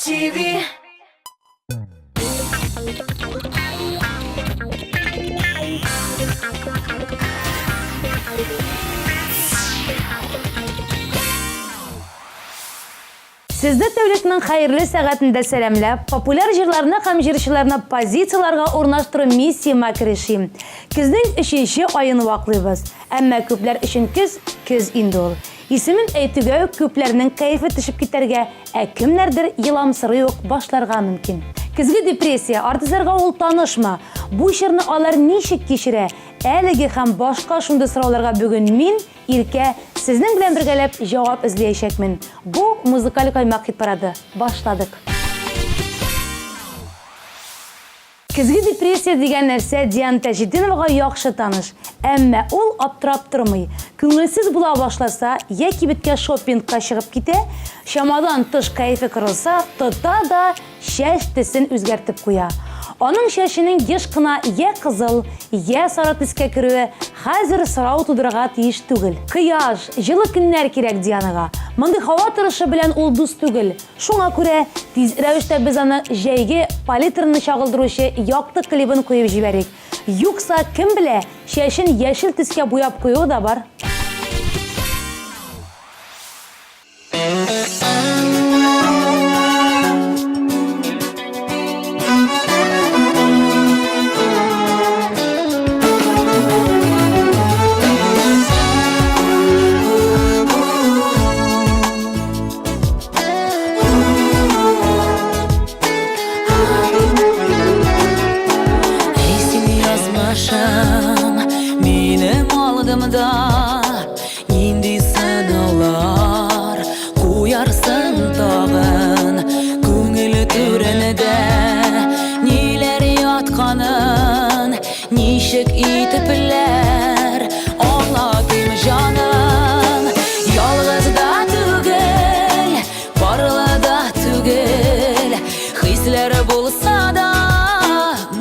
TV. Сезне тәүлекнең хәерле сәгатендә сәламләп, популяр җырларны һәм җырчыларны позицияләргә урнаштыру миссияма керешим. Көзнең өченче аен ваклыйбыз. Әмма күпләр өчен көз, көз инде ул. Исемен әйтүгә үк күпләрнең кәефе төшеп китәргә, ә кемнәрдер еламсырый ук башларга мөмкин. Көзге депрессия, артистларга ул танышмы? Бу чорны алар ничек кичерә? Әлеге һәм башка шундый сорауларга бүген мин, Иркә, сезнең белән бергәләп җавап эзлиячәкмен. Бу, Музыкаль каймак хит-парады. Башладык! Көзге депрессия дигән нәрсә Диана Таҗетдиновага яхшы таныш. Әмма ул аптырап тормый. Күңелсез була башласа, йә кибеткә шопингка чыгып китә, чамадан тыш кәефе кырылса, тота да чәч төсен үзгәртеп куя. Аның чәченең еш кына йә кызыл, йә сары төскә керүе хәзер сорау тудырырга тиеш түгел. Кояш, җылы көннәр кирәк Дианага. Мондый һава торышы белән ул дус түгел. Шуңа күрә тиз рәвештә без аны җәйге палитраны чагылдыручы якты клибын куеп җибәрик. Юкса, кем белә, чәчен яшел төскә буяп куюы да бар. Эй, син язмышым, минем алдымда Нинди сынаулар куярсың тагын Күңел түрендә ниләр ятканын Ничек итепләр аңлатыйм җаным Ялгыз да түгел, парлы да түгел Хисләр булса да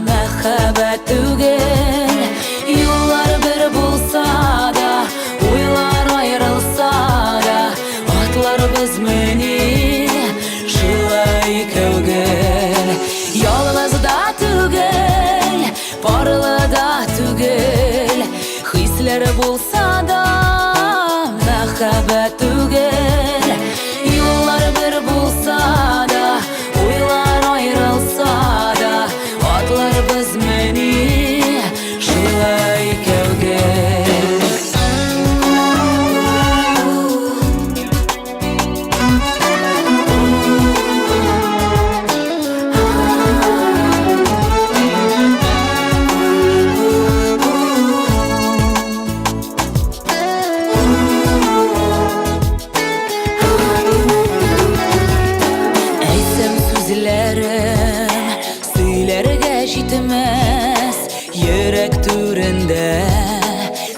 Мәхәббәт түгел, юллар бер булса да, уйлар аерылса да, атларбыз мени шулай икәү гел. Ялгыз да түгел, парлы да түгел, хисләр булса да, мәхәббәт түгел, юллар бер булса да, Уйлар аерылса да, атларбыз мени шулай икәү гел. Әйтсәм сүзләрем сөйләргә җитмәс, Йөрәк түрендә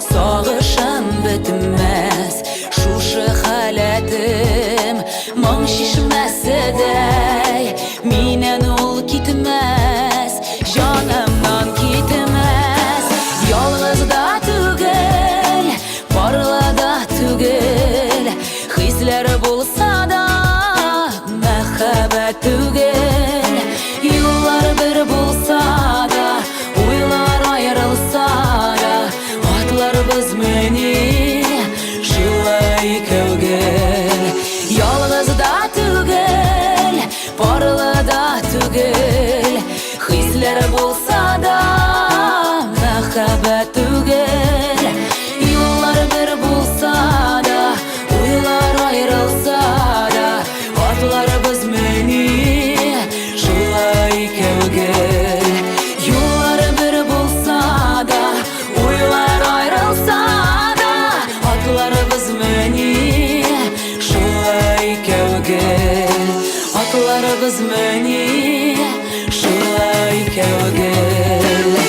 сагышым бетмәс. Шушы халәтем моң чишмәседәй, Миннән ул китмәс, җанымнан китмәс. Ялгыз да түгел, Парлы да түгел, хисләр булса да, мәхәббәт түгел. Юллар бер булса да, уйлар аерылса да, атларбыз мени шулай икәү гел. Ялгыз да түгел, парлы да түгел, Хисләр булса да, мәхәббәт түгел. Юллар бер булса да, уйлар аерылса да, атларыбыз мени шулай икәү гел. Юллар бер булса да, уйлар аерылса да, атларыбыз мени шулай икәү гел. Атларыбыз мени шулай икәү гел.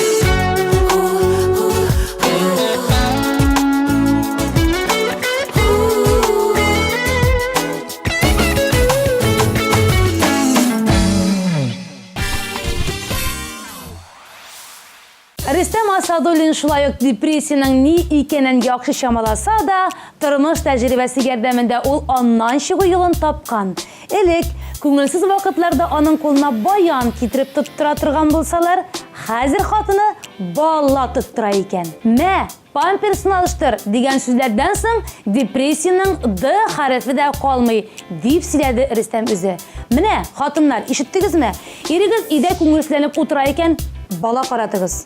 Рөстәм Асадуллин шулай ук депрессиянең ни икәнен яхшы чамаласа да, тормыш тәҗрибәсе ярдәмендә ул аннан чыгу юлын тапкан. Элек, Күңелсез вакытларда аның кулына баян китереп тоттыра торган булсалар, хәзер хатыны бала тоттыра икән. Мә, памперсын алыштыр, дигән сүзләрдән соң депрессиянең Д хәрефе дә калмый, дип сөйләде Рөстәм үзе. Менә, хатыннар, ишеттегезме? Ирегез өйдә күңелсезләнеп утыра икән, бала каратыгыз.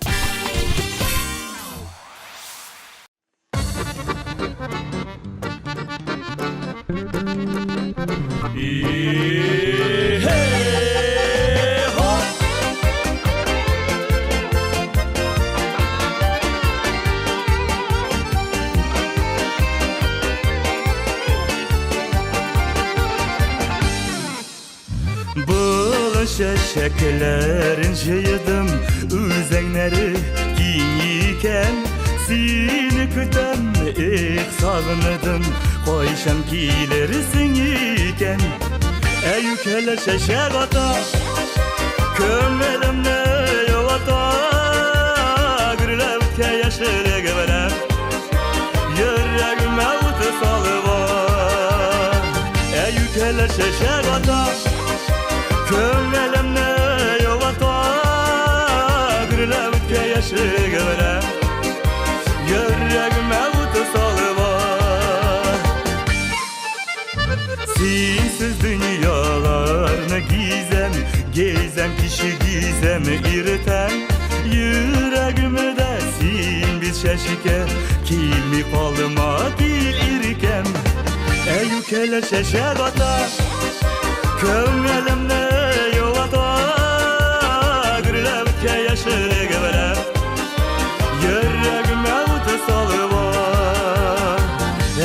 Болын чәчәкләрен җыйдым, Үзәннәре киң икән. Сине көтәм, эх, сагындым, Кайчан килерсең икән? Әй үкәләр чәчәк ата, Күңелемне юата, Гөрләп үткән яшьлеге белән Йөрәгемә ут салып. Әй үкәләр чәчәк ата, Күңелемне юата, Гөрләп үткән яшьлеге белән Йөрәгемә ут салып. Синсез дөньяларны гизәм, Гизәм киче, гизәм иртән. Йөрәгемдә син бит чәчкә, Килми калма, кил, иркәм. Әй үкәләр чәчәк ата, Күңелемне юата, Гөрләп үткән яшьлеге белән Йөрәгемә ут салып.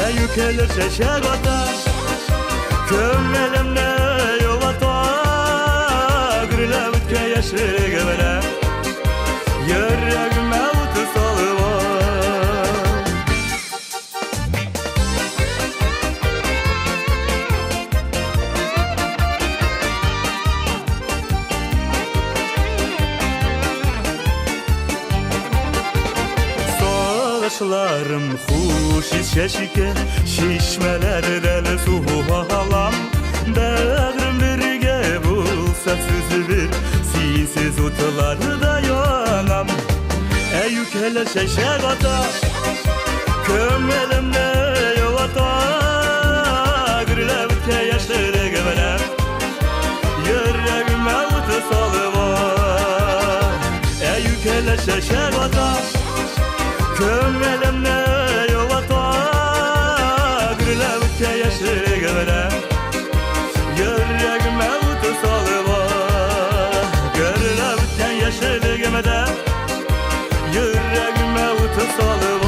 Әй үкәләр чәчәк ата, Күңелемне юата, Гөрләп үткән яшьлеге белән Йөрәгемә ут салып. Сагышларым хуш ис чәчкә, Чишмәләрдән су алам. Бәгърем, бергә булсак, сүз бир, Синсез утларда янам. Әй үкәләр чәчәк ата, Күңелемне юата, Гөрләп үткән яшьлеге белән Йөрәгемә ут салып. Әй үкәләр чәчәк ата, Күңелемне юата, Гөрләп үткән яшьлеге белән Йөрәгемә ут салып. Гөрләп үткән яшьлегемдә Йөрәгемә ут салып.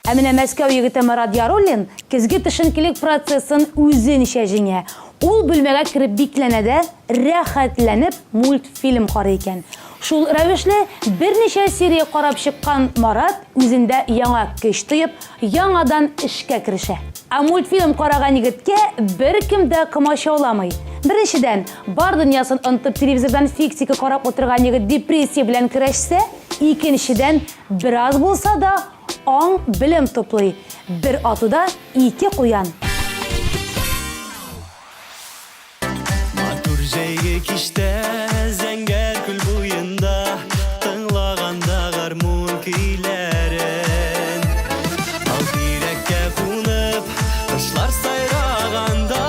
Ә менә Мәскәү егете Марат Яруллин көзге төшенкелек процессын үзенчә җиңә. Ул бүлмәгә кереп бикләнә дә, рәхәтләнеп мультфильм карый икән. Шул рәвешле берничә серия карап чыккан Марат үзендә яңа көч тоеп, яңадан эшкә керешә. Ә мультфильм караган егеткә беркем дә комачауламый. Беренчедән, бар дөньясын онытып телевизордан фиксики карап утырган егет депрессия белән көрәшсә, икенчедән, бераз булса да аң белем туплый. Бер атуда ике куян. Матур җәйге кичтә зәңгәр күл буенда Тыңлаганда гармун көйләрен, Тал тирәккә кунып, кошлар сайраганда,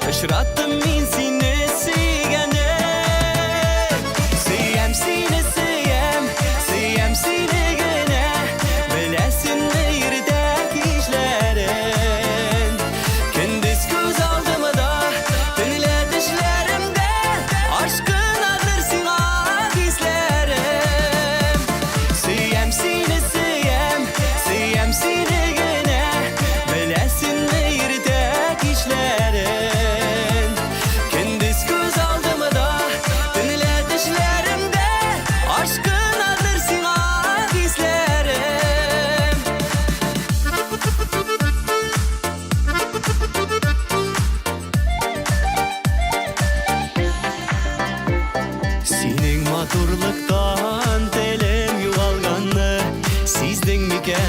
Очраттым мин сине, сөйгәнем. Сөям сине, сөям, сөям сине генә. Беләсеңме, иртә кичләрен, Көндез күз алдымда, төнлә төшләремдә. Ашкына.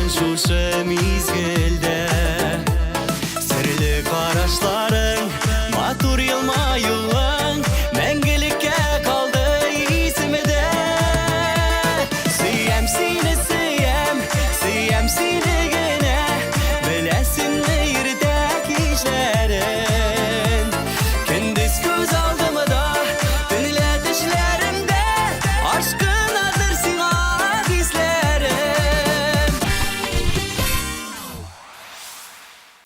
шушы мизгелдә. Серле карашларың, матур елмаюың Мәңгелеккә калды исемдә. Сөям сине, сөям, сөям сине генә. Беләсеңме иртә кичләрен. Көндез күз алдымда, төнлә төшләремдә Ашкынадыр сиңа хисләрем.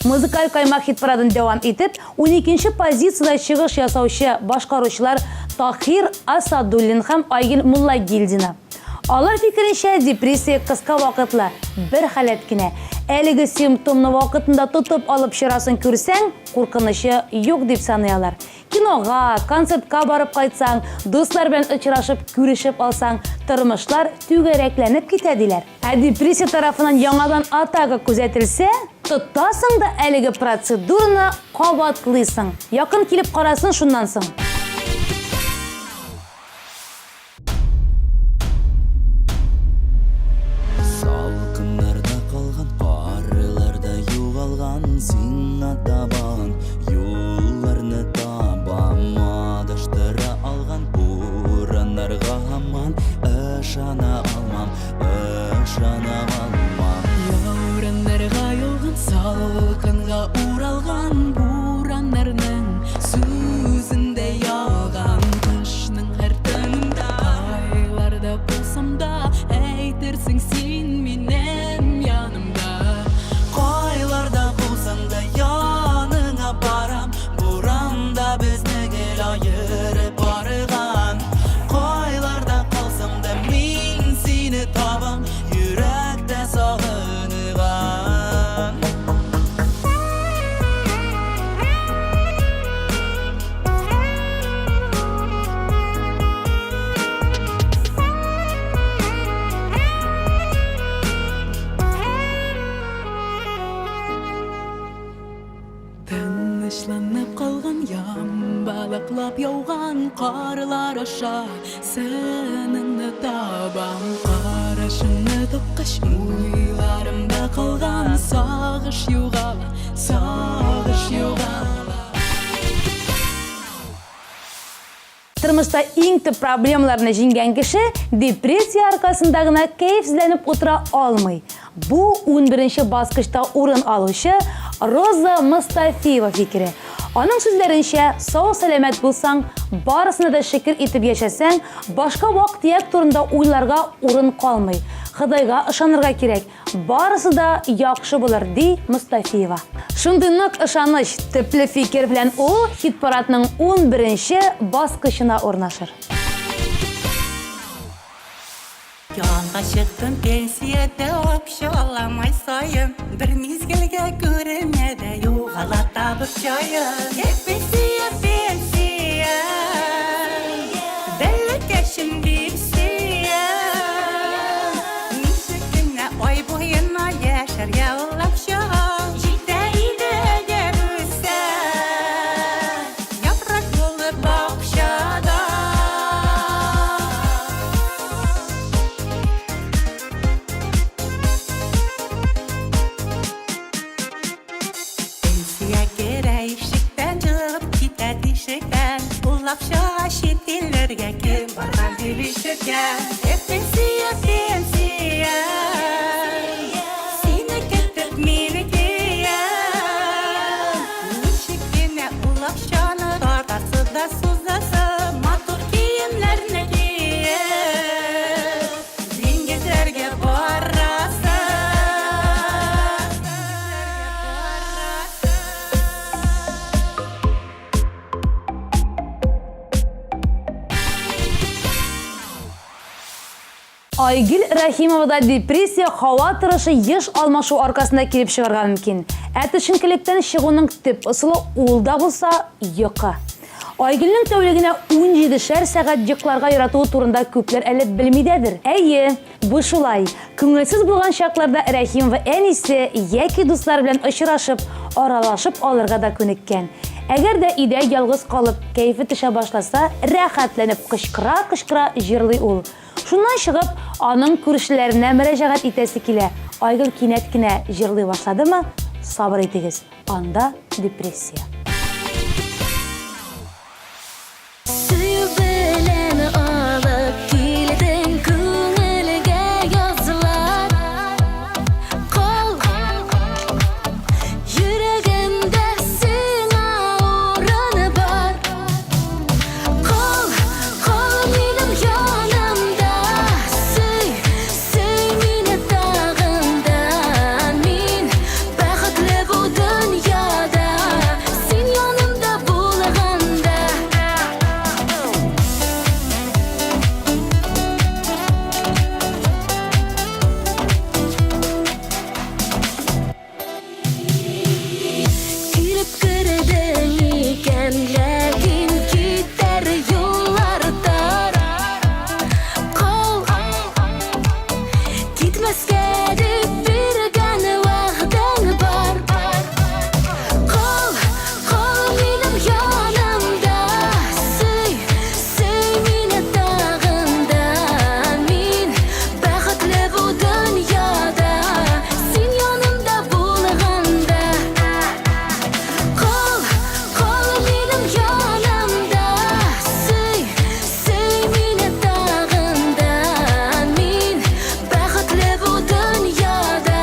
Музыкаль каймак хит-парадын дәвам итеп, уникенче позициядә чыгыш ясаучы башкаручылар Таһир Асадуллин һәм Айгөл Муллагилдина. Алар фикеренчә, депрессия кыска вакытлы, бер халәт кенә. Әлеге симптомны вакытында тотып алып чарасын күрсәң, куркынычы юк дип саный алар. Кинога, концертка барып кайтсаң, дуслар белән очрашып, күрешеп алсаң, тормышлар түгәрәкләнеп китә, диләр. Ә депрессия тарафыннан яңадан атака күзәтелсә, тотасың да әлеге процедураны кабатлыйсың. Якын килеп карасын шуннан соң. Салкыннарда калган, карларда югалган, сиңа табан юлларны табам, адаштыра алган бураннарга һаман ышана алмам. Ышана алмам. Яурыннарга юлган, салкынга уралган бураннарның сүзендә ялган. Кышның һәр төнендә, кайларда булсам да, әйтерсең син минем янымда. Кайларда булсам да яныңа барам, буранда безне гел аерып барган. Кайларда калсам да мин сине табам, йөрәктә сагыныган. Тынычланып калган ям, балыклап яуган карлар аша сыныңны табам. Карашыңны тапкач, уйларымда калган сагыш югала, сагыш югала. Тормышта иң төп проблемаларны җиңгән кеше депрессия аркасында гына кәефсезләнеп утыра алмый. Бу унберенче баскычта урын алучы Роза Мостафиева фикере. Аның сүзләренчә, сау-сәламәт булсаң, барысына да шөкер итеп яшәсәң, башка вак-төяк турында уйларга урын калмый. Ходайга ышанырга кирәк, барысы да яхшы булыр, ди Мостафиева. Шундый нык ышаныч, төпле фикер белән ул хит-парадның унберенче баскычына урнашыр. Ялга чыктым пенсиядә акча алам ай саен. Бер мизгелгә күренә дә югала табып чаен. Э, пенсия, пенсия, бәләкәчем дип сөя. Ничек кенә ай буена яшәргә ул акчага. Җитә иде әгәр үссә, яфрак булып бакчада. Пенсия керә ишектән, чыгып китә тишектән. Ул акчага чит илләргә кем барган дип ишеткән. Э, пенсия, пенсия, сине көтеп мине киям. Ничек кенә ул акчаны тартасы да сузасы, матур киемнәрне киеп, диңгезләргә барасы. Айгөл Рәхимовада депрессия һава торышы еш алмашу аркасында килеп чыгарга мөмкин. Ә төшенкелектән чыгуның төп ысулы ул да булса йокы. Айгөлнең тәүлегенә унҗидешәр сәгать йокларга яратуы турында күпләр әле белмидәдер. Әйе, бу шулай. Күңелсез булган чакларда Рәхимова әнисе яки дуслары белән очрашып, аралашып алырга да күнеккән. Әгәр дә өйдә ялгыз калып, кәефе төшә башласа, рәхәтләнеп кычкыра-кычкыра җырлый ул. Шуннан чыгып, аның күршеләренә мөрәҗәгать итәсе килә. Айгөл кинәт кенә җырлый башладымы, сабыр итегез, анда депрессия. Сөю белән алып килдең күңелгә язлар. Кал, йөрәгемдә сиңа урын бар. Кал, кал минем янымда. Сөй, сөй мине тагын да. Мин бәхетле бу дөньяда. Син янымда булганда. Килеп кердең икән, ләкин китәр юллар тар. Кал, китмәскә дип биргән вәгъдәң бар. Кал, кал минем янымда. Сөй, сөй мине тагын да. Мин бәхетле бу дөньяда. Син янымда булганда. Кал, кал минем янымда. Сөй, сөй мине тагын да. Мин бәхетле бу дөньяда.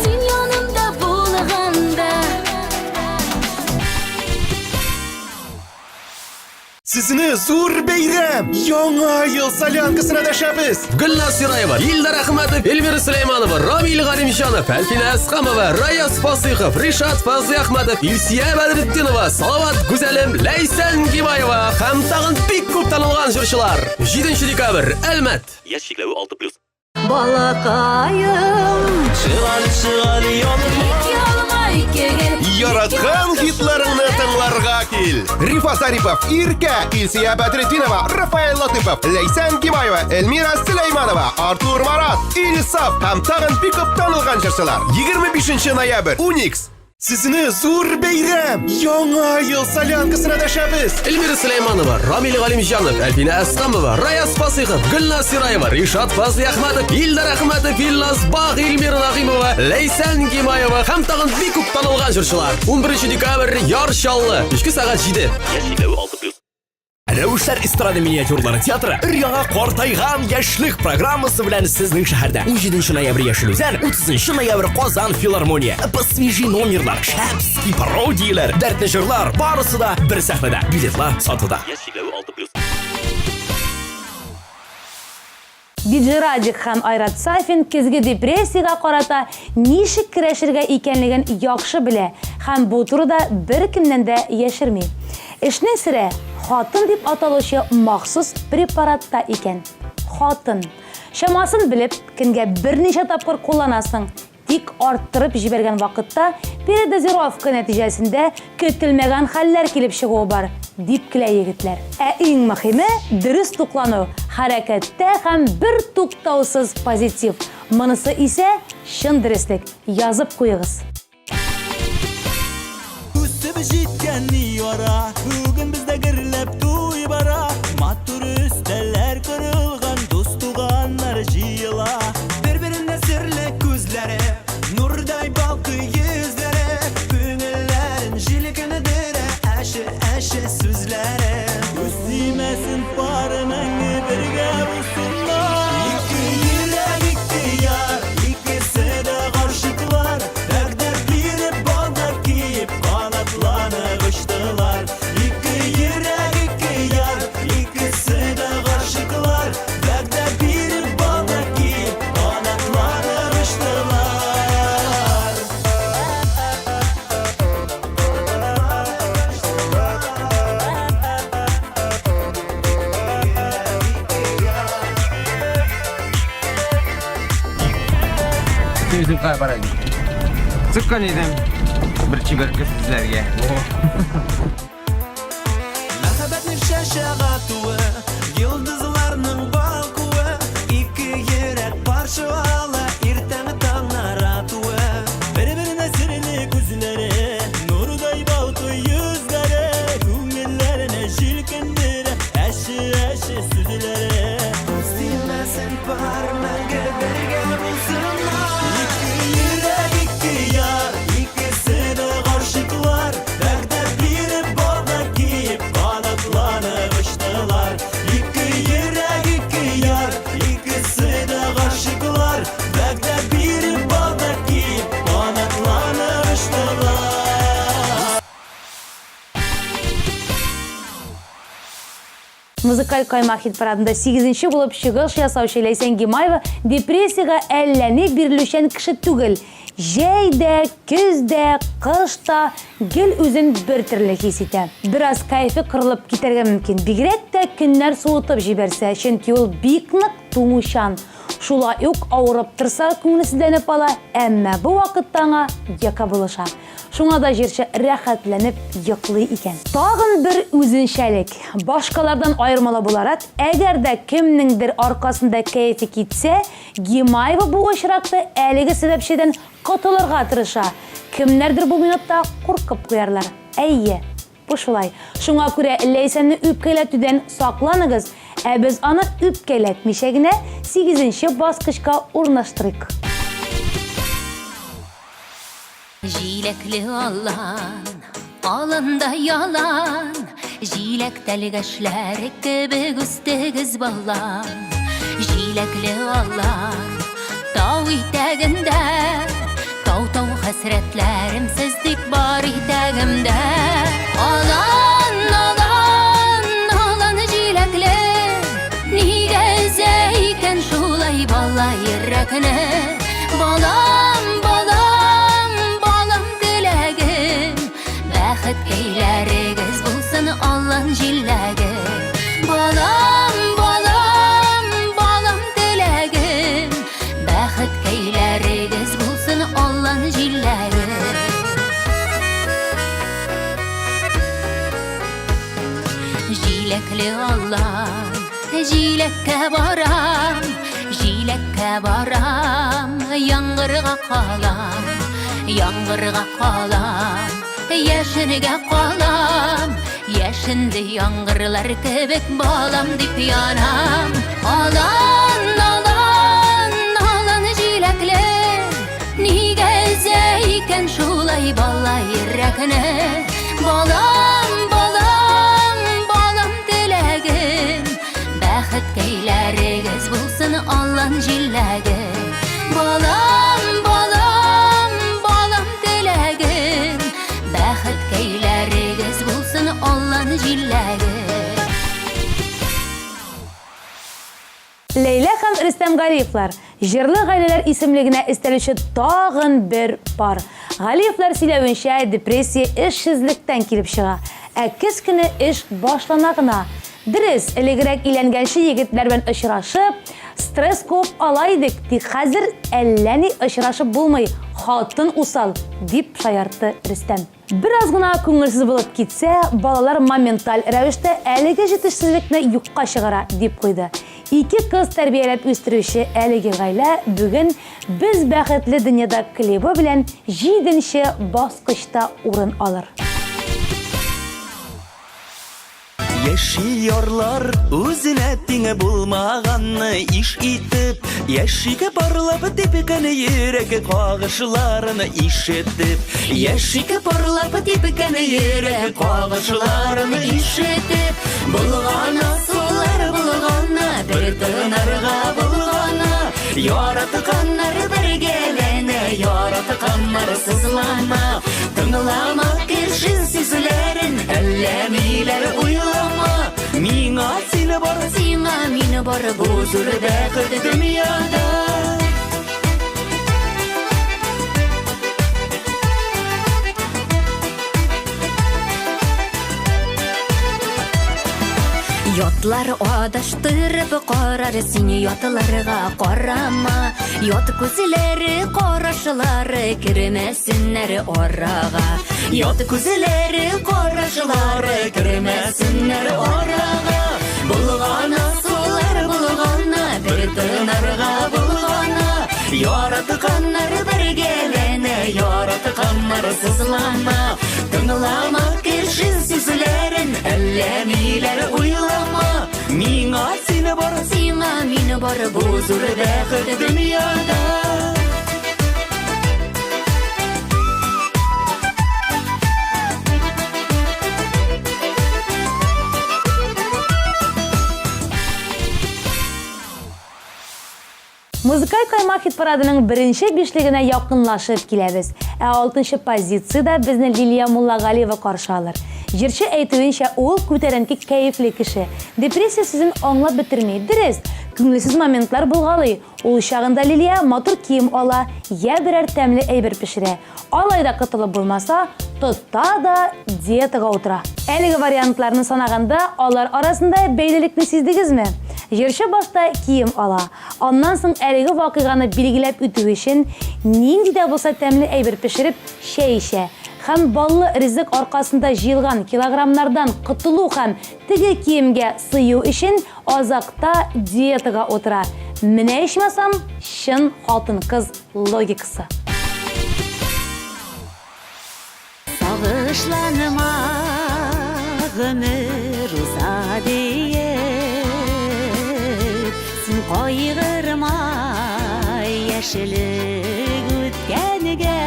Син янымда булганда. Сезне зур бәйрәм, Яңа ел солянкасына дәшәбез! Гөлназ Сираева, Илдар Әхмәтов, Эльмира Сөләйманова, Рамил Галимҗанов, Әлфинә Әсхамова, Раяз Фасыйхов, Ришат Фазлыәхмәтов, Илсия Бәдретдинова, Салават Гүзәлем, Ләйсән Гимаева һәм тагын бик күп танылган җырчылар. 7 декабрь, Әлмәт. Яшь чикләве 6+. Балакаем. Чыгалы, чыгалы яныма. Ике алма икегә. Яраткан хитларыңны тыңларга кил! Рифа Зарипов, Иркә, Илсия Бәдретдинова, Рафаэль Латыпов, Ләйсән Гимаева, Эльмира Сөләйманова, Артур Марат, Илсаф һәм тагын бик күп танылган җырчылар. 25 ноябрь, Уникс. Сезне зур бәйрәм, Яңа ел солянкасына дәшәбез! Эльмира Сөләйманова, Рамил Галимҗанов, Әлфинә Әсхамова, Раяз Фасыйхов, Гөлназ Сираева, Ришат Фазлыәхмәтов, Илдар Әхмәтов, Илназ Бах, Эльмира Нәгыймова, Ләйсән Гимаева һәм тагын бик күп танылган җырчылар. 11 декабрь, Яр Чаллы, кичке сәгать 7. Яшь чикләве 6+. Рәвешләр эстрада миниатюрлары театры өр-яңа картайган яшьлек программасы белән сезнең шәһәрдә. 17 ноябрь Яшел Үзән, 30 ноябрь Казан филармония. Посвежий номерлар, шәпский пародияләр, дәртле җырлар, барысы да бер сәхнәдә. Билетлар сатуда. Яшь чикләве 6+. Диджей Радик һәм Айрат Сафин көзге депрессиягә карата ничек көрәшергә икәнлеген яхшы белә һәм бу турыда беркемнән дә яшерми. Эшнең сере хатын дип аталучы махсус препаратта икән. Хатын. Чамасын белеп, көнгә берничә тапкыр кулланасың. Тик арттырып җибәргән вакытта передозировка нәтиҗәсендә көтелмәгән хәлләр килеп чыгуы бар, дип көлә егетләр. Ә иң мөһиме, дөрес туклану, хәрәкәттә һәм бертуктаусыз позитив. Монысы исә чын дөреслек. Язып куегыз. Үсеп җиткән ни ара, бүген бездә гөрләп туй бара. Матур өстәлләр корылган, дус туганнар җыела. Бер-беренә серле күзләре, нурдай балкый йөзләре, күңелләрен җилкендерә әче-әче сүзләре. Күз тимәсен пары мәңге бергә булсыннар. Ике йөрәк, ике яр, икесе дә гашыйклар. Вәгъдә биреп, балда киеп, канатланып очтылар. Ике йөрәк, ике яр, икесе дә гашыйклар. Вәгъдә биреп, балда киеп, канатланып очтылар. Үзем кая бара идем? Чыккан идем. Бер чибәр кыз эзләргә. Мәхәббәтнең чәчәк атуы, йолдызларның балкуы, ике йөрәк пар чуала, иртәнге таңнар атуы. Бер-беренә серле күзләре, нурдай балкый йөзләре, күңелләренә җилкендерә әче-әче сүзләре. Күз тимәсен пар мәңге бергә булсыннар. Музыкаль каймак хит-парадында сигезенче булып чыгыш ясаучы Ләйсән Гимаева депрессиягә әллә ни бирелүчән кеше түгел. Җәй дә, көз дә, кыш та гел үзен бер төрле хис итә. Бераз кәефе кырылып китәргә мөмкин, бигрәк тә көннәр суытып җибәрсә, чөнки ул бик нык туңучан. Шулай ук авырып торса, күңелсезләнеп ала, әмма бу вакытта аңа йокы булыша. Шуңа да җырчы рәхәтләнеп йоклый икән. Тагын бер үзенчәлек. Башкалардан аермалы буларак, әгәр дә кемнеңдер аркасында кәефе китсә, Гимаева бу очракта әлеге сәбәпчедән котылырга тырыша. Кемнәрдер бу минутта куркып куярлар. Әйе, бу шулай. Шуңа күрә Ләйсәнне үпкәләтүдән сакланыгыз, ә без аны үпкәләтмичә генә сигезенче баскычка урнаштырыйк. Җиләкле алан, аланда ялан, Җиләк тәлгәшләре кебек үстегез, балам. Җиләкле алан, тау итәгендә, Тау-тау хәсрәтләрем сез дип бар итәгемдә. Алан, алан, алан җиләкле, Нигә өзә икән шулай бала йөрәкне? Балам, балам, балам теләгем, Бәхеткәйләрегез булсын аллан җиләге. Балам, балам, балам теләгем, Бәхеткәйләрегез булсын аллан җиләге. Җиләкле аллан, җиләккә барам, җиләккә барам, яңгырга калам, яңгырга калам, яшенгә калам, яшенле яңгырлар кебек балам дип янам. Алан, алан, алан җиләкле, нигә өзә икән шулай бала йөрәкне? Балам, балам, балам теләгем, Бәхеткәйләрегез булсын аллан җиләге. Балам, балам, балам теләгем, Бәхеткәйләрегез булсын аллан җиләге. Ләйлә һәм Рөстәм Галиевлар, җырлы гаиләләр исемлегенә өстәлүче тагын бер пар. Галиевлар сөйләвенчә, депрессия эшсезлектән килеп чыга. Ә көз көне эш башлана гына. Дөрес, элегрәк өйләнгәнче егетләр белән очрашып, стресс куып ала идек, тик хәзер әллә ни очрашып булмый, хатын усал, дип шаяртты Рөстәм. Бераз гына күңелсез булып китсә, балалар моменталь рәвештә әлеге җитешсезлекне юкка чыгара, дип куйды. Ике кыз тәрбияләп үстерүче әлеге гаилә бүген Без бәхетле дөньяда клибы белән җиденче баскычта урын алыр. Яши ярлар үзенә тиңе булмаганны иш итеп, Яши парлап типкән йөрәк кагышларын ишетеп, Яши парлап типкән йөрәк кагышларын ишетеп, Булгана сулар булгана, бер тынарга булгана, Яратканнар бергәләнә, яратканнар сызлана. Тыңлама кеше сүзләрен, әллә ниләр уйлама. Миңа син бар, сиңа мин бар, бу зур бәхет дөньяда. Ятлар адаштырып карар, син ятларга карама. Ят күзләре, карашлары кермәсеннәр арага. Ят күзләре, карашлары кермәсеннәр арага. Булгана сулар булгана, бер тынарга булгана. Яратканнар бергәләнә, яратканнар сызлана. Тыңлама кеше сүзләрен, әллә ниләр уйлама. Миңа син бар, сиңа мин бар, бу зур бәхет дөньяда. Музыкаль каймак хит-парадының беренче бишлегенә якынлашып киләбез. Ә алтынчы позициядә безне Лилия Муллагалиева каршы алыр. Җырчы әйтүенчә, ул күтәренке кәефле кеше. Депрессия сүзен аңлап бетерми. Дөрес, күңелсез моментлар булгалый. Ул чагында Лилия матур кием ала, я берәр тәмле әйбер пешерә. Алай да котылып булмаса, тота да диетага утыра. Әлеге вариантларны санаганда, алар арасында бәйлелекне сиздегезме? Җырчы башта кием ала, аннан соң әлеге вакыйганы билгеләп үтү өчен нинди дә булса тәмле әйбер пешереп, чәй эчә. Һәм баллы ризык аркасында җыелган килограммнардан котылу һәм теге киемгә сыю өчен азакта диетага утыра. Менә ичмасам, чын хатын-кыз логикасы. Сагышланма, гомер уза диеп, Син кайгырма, яшьлек үткәнгә.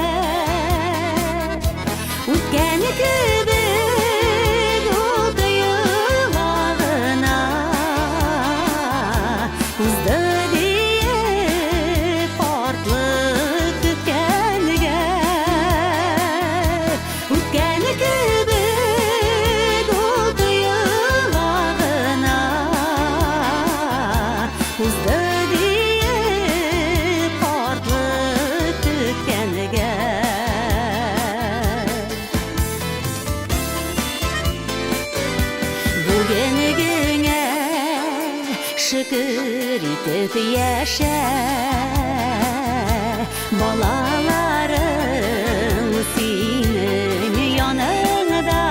Үткән кебек ул тоела гына, Узды диеп картлык көткәнгә. Үткән кебек ул тоела гына, Узды диеп картлык көткәнгә. Бүгенгеңә шөкер итеп яшә, Балаларың синең яныңда,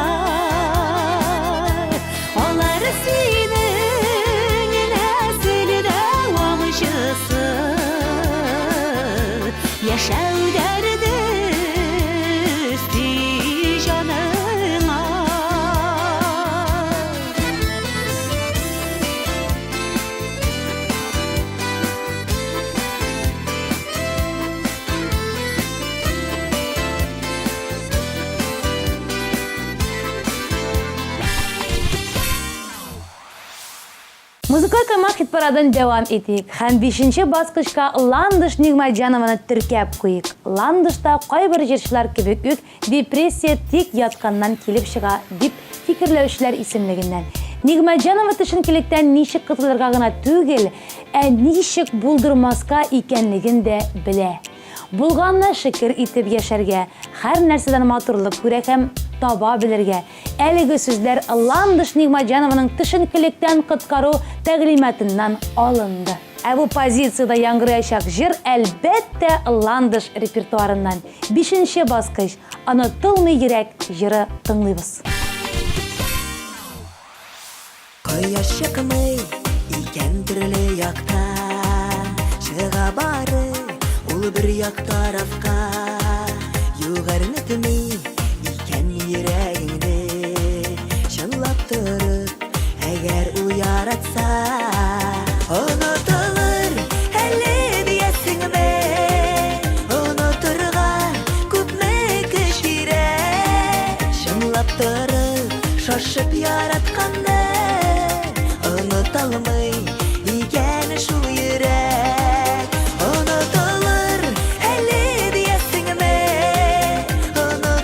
Алар синең нәсел дәвамчысы. Яшәү дәрде өсти җаныңа. Музыкаль Камак хит-парадын дәвам итик һәм бишенче баскычка Ландыш Нигъмәтҗанованы теркәп куйык. Ландыш та кайбер җырчылар кебек үк депрессия тик ятканнан килеп чыга дип фикерләүчеләр исемлегеннән. Нигъмәтҗанова төшенкелектән ничек котылырга гына түгел, ә ничек булдырмаска икәнлеген дә белә. Булганына шөкер итеп яшәргә, һәр нәрсәдән матурлык күрә һәм таба белергә. Әлеге сүзләр Ландыш Нигъмәтҗанованың төшенкелектән коткару тәгълиматыннан алынды. Ә бу позициядә яңгыраячак җыр, әлбәттә, Ландыш репертуарыннан. Бишенче баскыч, Онытылмый йөрәк җыры тыңлыйбыз. Кояш чыкмый икән төрле якта, Чыга бары ул бер як тарафка. Юк әрнетми икән йөрәгеңне, Чынлап торып, әгәр ул яратса. Онытылыр әле диясеңме, Онытырга күпме көч кирәк. Чынлап торып, шашып яратканны Оныталмый икән шул йөрәк. Онытылыр әле диясеңме, Онытырга.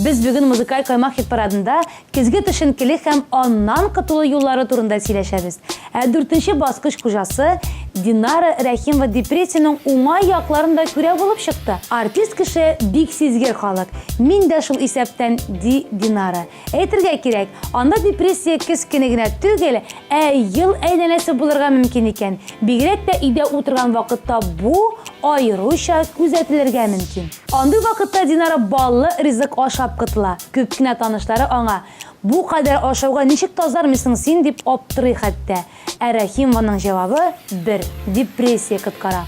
Без бүген музыкаль каймак хит-парадында көзге төшенкелек һәм аннан котылу юллары турында сөйләшәбез. Ә дүртенче баскыч хуҗасы Динара Рәхимова депрессиянең уңай якларын да күрә булып чыкты. Артист кеше бик сизгер халык. Мин дә шул исәптән, ди Динара. Әйтергә кирәк, анда депрессия көз көне генә түгел, ә ел әйләнәсе булырга мөмкин икән. Бигрәк тә өйдә утырган вакытта бу аеруча күзәтелергә мөмкин. Андый вакытта Динара баллы ризык ашап котыла. Күп кенә танышлары аңа, Бу кадәр ашауга ничек тазармыйсың син, дип аптырый хәтта. Ә Рәхимованың җавабы бер, депрессия коткара.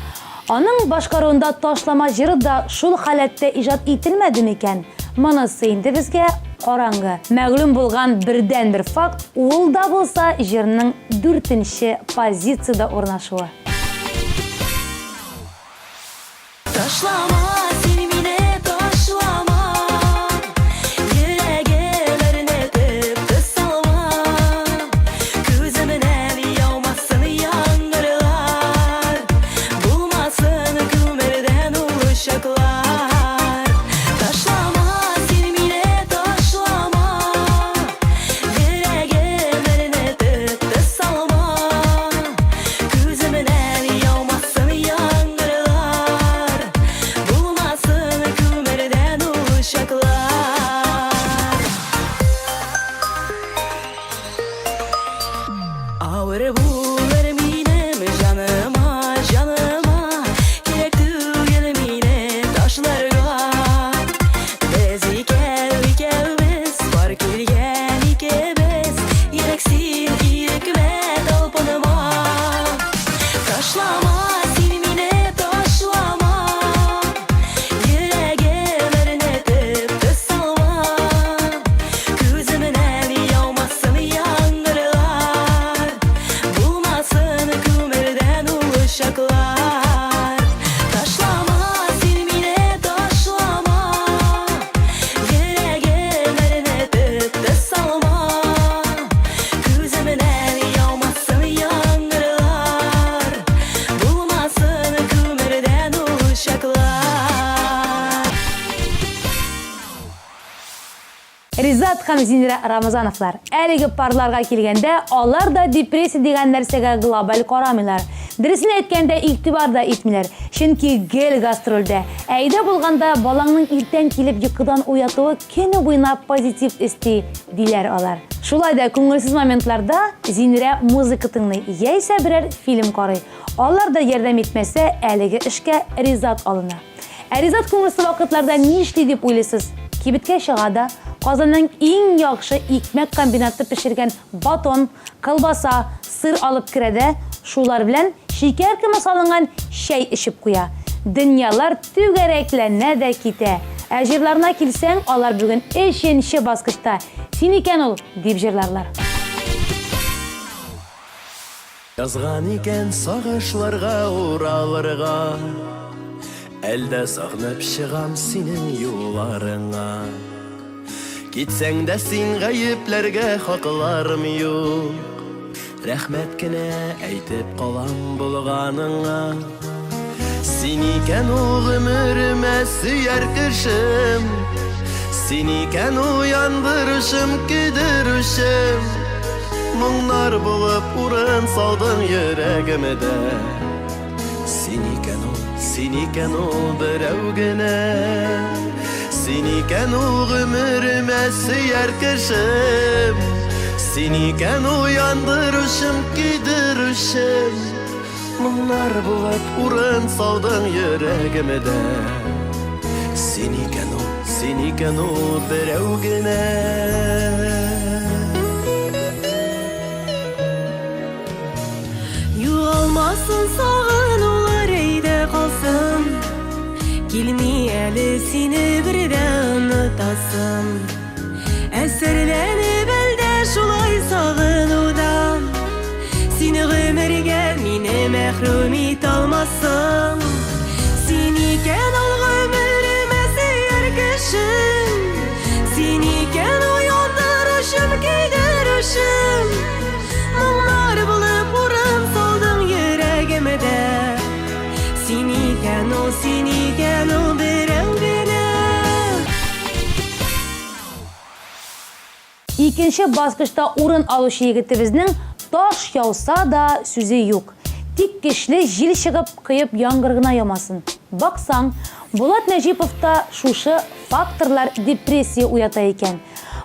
Аның башкаруында Ташлама җыры да шул халәттә иҗат ителмәде микән? Монысы инде безгә караңгы. Мәгълүм булган бердәнбер факт, ул да булса җырның дүртенче позициядә урнашуы. Ташлама син мине, ташлама. Йөрәгем әрнетеп тоз салма. Күземнән яумасын яңгырлар. Булмасын күмердән ул учаклар. Ташлама син мине, ташлама. Йөрәгем әрнетеп тоз салма. Күземнән яумасын яңгырлар, Булмасын күмердән учаклар. Авыр булыр минем җаныма, җаныма, Кирәк түгел мине ташларга. Без икәү икәүбез, пар килгән икебез, Йөрәк син ирекмә талпынма. Ташлама син мине, ташлама. Йөрәгем әрнетеп тоз салма. Күземнән яумасын яңгырлар, Булмасын күмердән ул учаклар. Ташлама син мине, ташлама. Йөрәгем әрнетеп тоз салма. Күземнән яумасын яңгырлар, Булмасын күмердән учаклар. Ризат һәм Зинира Рамазановлар. Әлеге парларга килгәндә, алар да депрессия дигән нәрсәгә глобаль карамыйлар. Дөресен әйткәндә, игътибар да итмиләр. Чөнки гел гастрольдә. Ә өйдә булганда, балаңның иртән килеп йокыдан уятуы көне буена позитив өсти, диләр алар. Шулай да күңелсез моментларда Зинирә музыка тыңлый яисә берәр фильм карый. Алар да ярдәм итмәсә, әлеге эшкә Ризат алына. Ә Ризат күңелсез вакытларда нишли дип уйлыйсыз? Кибеткә чыга да, Казанның иң яхшы икмәк комбинаты пешергән батон, колбаса, сыр алып керә дә, шулар белән шикәр комы салынган чәй эчеп куя. Дөньялар түгәрәкләнә дә китә. Ә җырларына килсәң, алар бүген өченче баскычта. Син икән ул, дип җырларлар. Язган икән сагышларга уралырга, Әлдә сагынып чыгам синең юлларыңа. Китсәң дә син гаепләргә хакларым юк, Рәхмәт кенә әйтеп калам булганыңа. Син икән ул гомеремә сөяр кешем, Син икән ул яндыручым, көйдерүчем. Моңнар булып урын салдың йөрәгемдә. Син икән ул, син икән ул берәү генә. Син икән ул гомеремә сөяр кешем. Син икән ул яндыручым, көйдерүчем. Моңнар булып урын салдың йөрәгемдә. Син икән ул, син икән ул берәү генә. Югалмасын сагынулар, әйдә калсын. Килми әле сине бер дә онытасым. Әсәрләнеп әлдә шулай сагынудан Сине гомергә мине мәхрүм итә алмассың. Син икән ул гомеремә сөяр кешем, Син икән ул яндыручым, көйдерүчем. Моңнар булып урын салдың йөрәгемдә. Син икән ул, син икән ул берәү генә. икенче баскычта урын алучы егетебезнең таш яуса да сүзе юк. Тик көчле җил чыгып, коеп яңгыр гына ямасын. Баксаң, Булат Нәҗиповта шушы факторлар депрессия уята икән.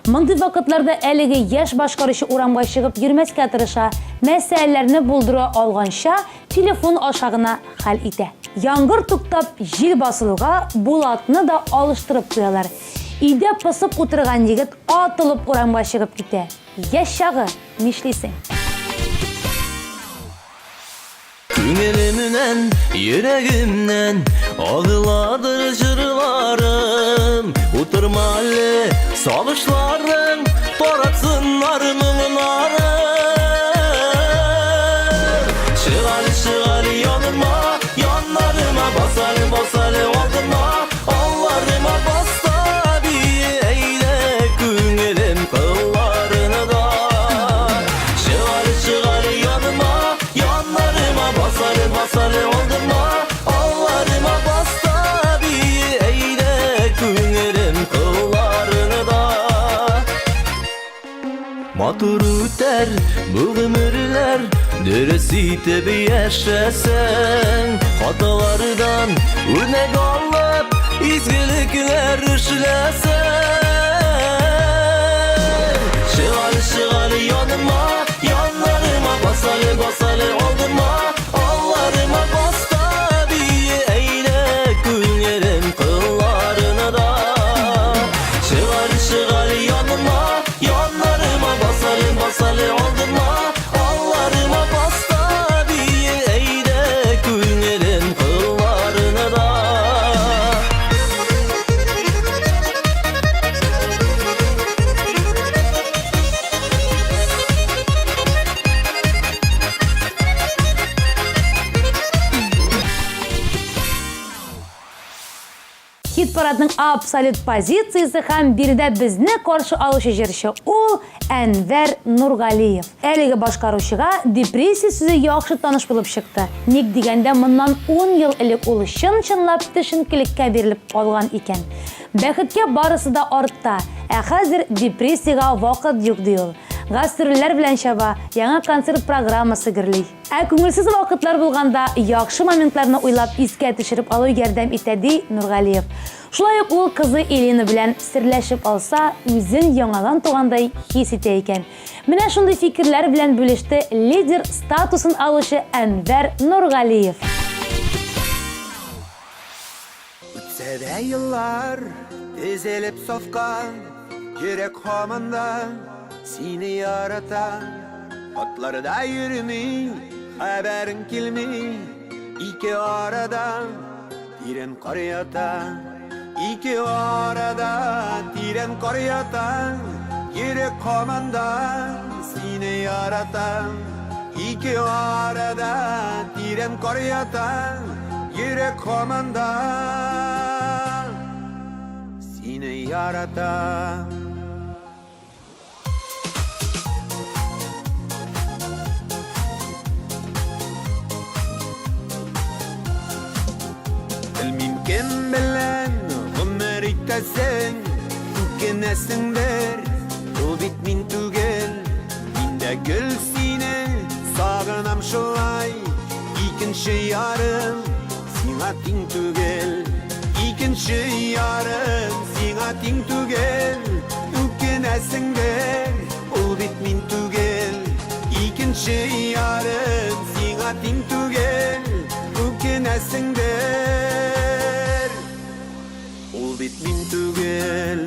Мондый вакытларда әлеге яшь башкаручы урамга чыгып йөрмәскә тырыша, мәсьәләләрне булдыра алганча телефон аша гына хәл итә. Яңгыр туктап, җил басылуга, Булатны да алыштырып куялар. Өйдә посып утырган егет атылып урамга чыгып китә. Яшь чагы, нишлисең? Күңелемнән, йөрәгемнән агыладыр җырларым. Утырма әле, сагышларың таратсыннар моңнарын. Чык әле, чык әле яныма, яннарыма, бас әле, бас әле алдыма, алларыма бас та бие, әйдә күңелем кылларына да. Чык әле, чык әле яныма, яннарыма, бас әле, бас әле алдыма, алларыма бас та бие, әйдә күңелем кылларына да. Матур үтәр бу гомерләр, дөрес итеп яшәсәң, хаталардан үрнәк алып, изгелекләр эшләсәң. Чык әле, чык әле яныма, яннарыма, бас әле, бас әле алдыма, алларыма бас та бие, әйдә күңелем кылларына да. Чык әле, чык әле яныма, яннарыма, бас әле, бас әле алдыма, алларыма бас та бие, әйдә күңелем кылларына да. Хит-парадның абсолют позициясе һәм биредә безне каршы алучы җырчы ул Әнвәр Нургалиев. Әлеге башкаручыга депрессия сүзе яхшы таныш булып чыкты. Ник дигәндә, моннан ун ел элек ул чын-чынлап төшенкелеккә бирелеп калган икән. Бәхеткә барысы да артта, ә хәзер депрессиягә вакыт юк, ди ул. Гастрольләр белән чаба, яңа концерт программасы гөрли. Ә күңелсез вакытлар булганда, яхшы моментларны уйлап искә төшереп алу ярдәм итә, ди Нургалиев. Шулай ук ул кызы Элина белән серләшеп алса, үзен яңадан тугандай хис итә икән. Менә шундый фикерләр белән бүлеште лидер статусын алучы Әнвәр Нургалиев. Үтсә дә еллар, тезелеп сафка, Йөрәк һаман да сине ярата. Хатларда йөрми, хәбәрең килми, Ике арада тирән кар ята. Ике арада тирән кар ята, Йөрәк һаман да сине ярата. Ике арада тирән кар ята, Йөрәк һаман да сине ярата. Белмим кем белән гомер итәсең, Үкенәсеңдер, ул бит мин түгел. Мин дә гел сине сагынам шулай, Икенче ярым сиңа тиң түгел. Икенче ярым сиңа тиң түгел, Үкенәсеңдер, ул бит мин түгел. Икенче ярым сиңа тиң түгел, Үкенәсеңдер, ул бит мин түгел.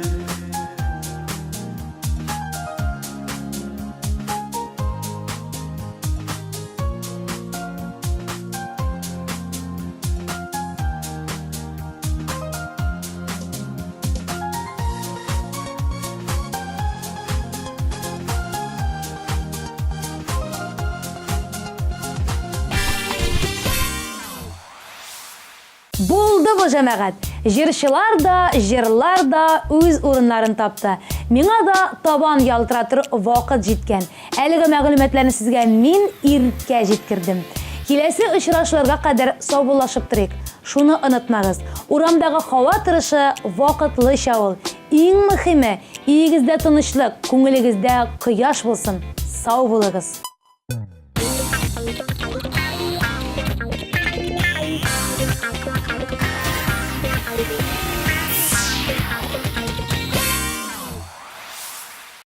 Булды бу, җәмәгать! Җырчылар да, җырлар да үз урыннарын тапты. Миңа да табан ялтыратыр вакыт җиткән. Әлеге мәгълүматларны сезгә мин Иркә җиткердем. Киләсе очрашуларга кадәр саубуллашып торыйк. Шуны онытмагыз, урамдагы һава торышы вакытлыча ул. Иң мөхиме, өегездә тынычлык, күңелегездә кояш булсын. Сау булыгыз!